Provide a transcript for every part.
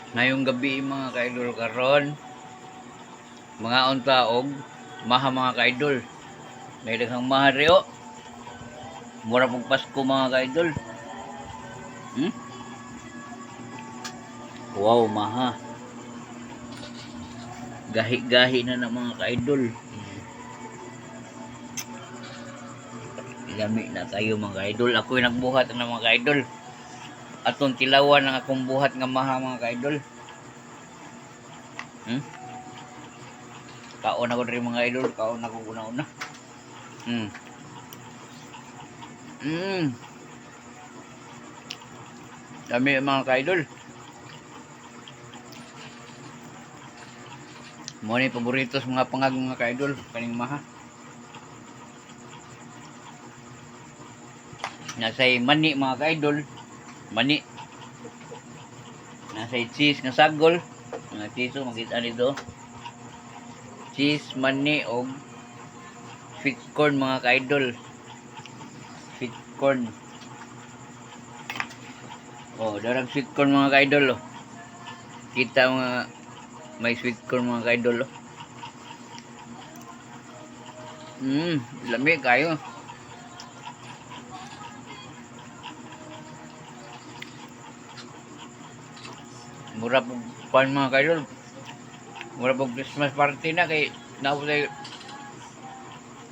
Ngayong gabi, mga kaidol, karon mga unta og maha, mga kaidol. May daghang maha diri oh. Mura pog Pasko, mga kaidol. Wow, maha. Gahi-gahi na na, mga kaidol. Lami na kayo, mga kaidol. Ako'y nagbuhat na, mga kaidol. Atong tilawan ang akong buhat nga maha, mga kaidol. Kaon ako diri, mga idol, kaon ako una-una. Dami, mga kaidol. Mo ni paborito sa mga pangag, mga kaidol, kaning maha. Nasay mani, mga kaidol. Mani. Nasay cheese nga sagol. Mga cheese oh, makita nito. Cheese, mani og sweet corn, mga kaidol. Sweet corn. Oh, darag sweet corn, mga kaidol oh. Kita mga may sweet corn, mga kaidol oh. Lami kayo. Mura po pan, mga kaidol. Mura po Christmas party na kay naa po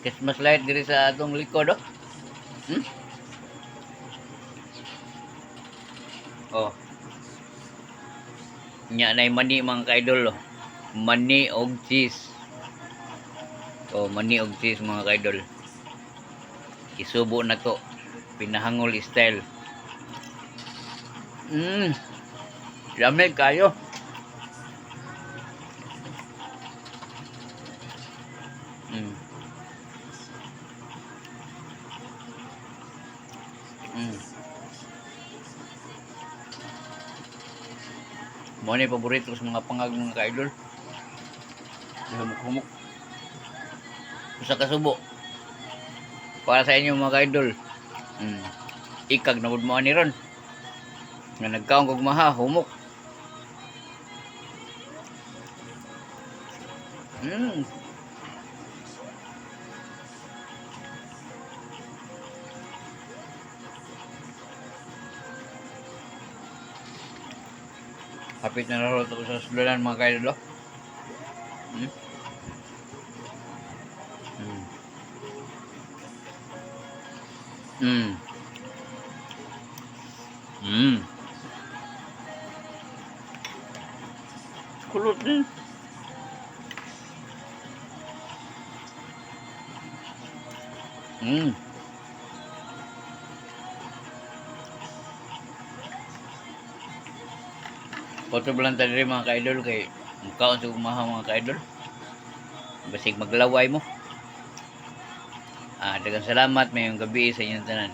Christmas light diri sa atong likod oh. Oh. Nya nay mani, mga kaidol oh. Mani og cheese. Oh, mani og cheese, mga kaidol. Isubo na to. Pinahangol style. Lami kayo. Mo ni paborito sa mga pangag, mga kaidol. Humok-humok. Usa ka subo. Para sa inyo, mga kaidol. Ikag na mo ani ron. Nga nagkaon kog maha, humok. Kapit na laro to sa sululan, mga kaidol. Oh. Kulot din. Koto lang ta diri, mga kaidol, kay mukaon sa umaha, mga kaidol. Basig maglaway mo. Ah, daghang salamat, mayong gabi sa inyong tanan.